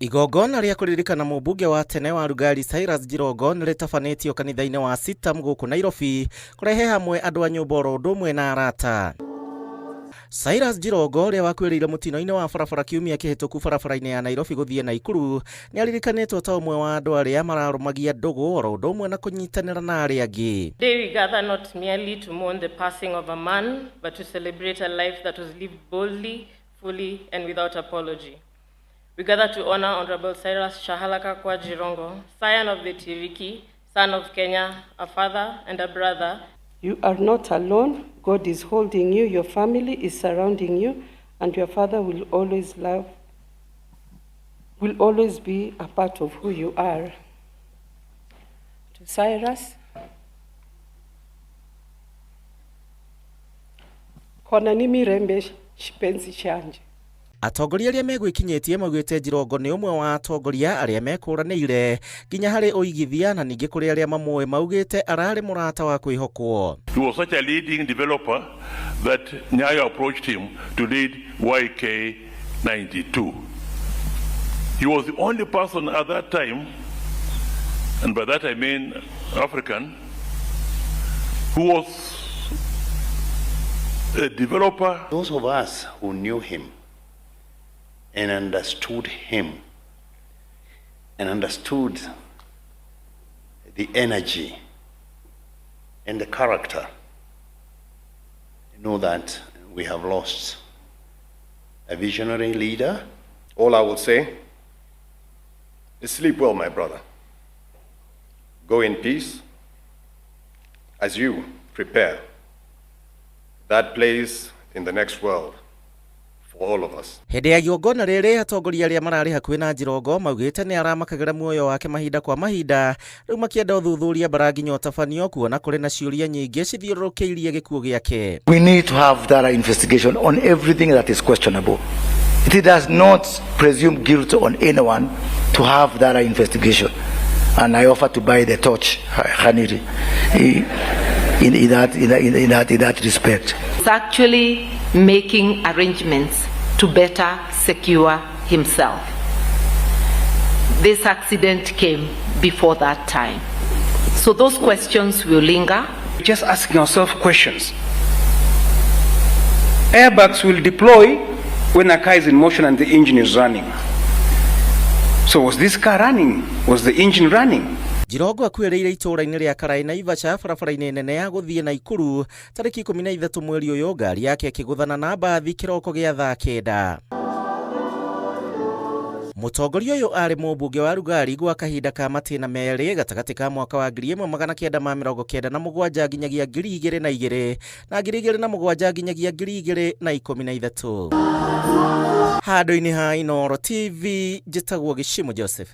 Igongona rĩa kũririkana mũmbunge wa tene wa Lugari Cyrus Jirongo nĩ rĩtabanĩtio kanitha-inĩ wa CITAM gũkũ Nairobi kũrehe hamwe andũ a nyũmba oro ũndũ ũmwe na arata. Cyrus Jirongo ũrĩa wakuĩrĩire mũtino-inĩ wa barabara kiumia kĩhĩtũku barabara-inĩ ya Nairobi gũthiĩ Naikuru nĩ aririkanĩtwo ta ũmwe wa andũ arĩa mararũmagia ndũgũ oro ũndũ ũmwe na kũnyitanĩra na arĩa angĩ. Today we gather not merely to mourn the passing of a man, but to celebrate a life that was lived boldly, fully, and without apology. We gather to honor Honorable Cyrus Shahalaka Jirongo, scion of the Tiriki, son of Kenya, a father and a brother. You are not alone. God is holding you, your family is surrounding you, and your father will always love, will always be a part of who you are. To Cyrus, khona ni mirembe xipenzi xanje. Atongoria arĩa megwĩkinyĩtie maugĩte Jirongo nĩ ũmwe wa atongoria arĩa mekũranĩire nginya harĩ ũigithia na ningĩ kũrĩ arĩa mamũĩ maugĩte ararĩ mũrata wa kwĩhokwo. He was such a leading developer that Nyayo approached him to lead YK92. He was the only person at that time, and by that I mean African, who was a developer. Those of us who knew him and understood him and understood the energy and the character know that we have lost a visionary leader. All I will say is sleep well, my brother. Go in peace as you prepare that place in the next world for all of us. Hĩndĩ ya igongona rĩrĩ atongoria arĩa mararĩ hakuhĩ na Jirongo maugĩte nĩ aramakagĩra muoyo wake mahinda kwa mahinda rĩu makĩenda ũthuthuria mbara nginya ũtabanio kuona kũrĩ na ciũria nyingĩ cithiũrũrũkĩirie gĩkuũ gĩake. We need to have thorough investigation on everything that is questionable. It does not presume guilt on anyone to have thorough investigation. And I offer to buy the torch, Khaniri, in that respect. He's actually making arrangements to better secure himself. This accident came before that time. So those questions will linger. Just asking ourselves questions. Airbags will deploy when a car is in motion and the engine is running. So was this car running? Was the engine running? Jirongo akuĩrĩire itũũra-inĩ rĩa Karai Naivasha barabara-inĩ nene ya gũthiĩ Naikuru tarĩki 13 mweri ũyũ ngari yake ĩkĩgũthana na mbathi kĩroko gĩa thaa 9. Mũtongoria ũyũ arĩ mũmbunge wa Lugari gwa kahinda ka matĩna merĩ gatagatĩ ka mwaka wa 1997 nginyagia 2002 na 2007 nginyagia 2013. Handũ-inĩ ha Inooro TV njĩtagwo Gĩcimo Joseph.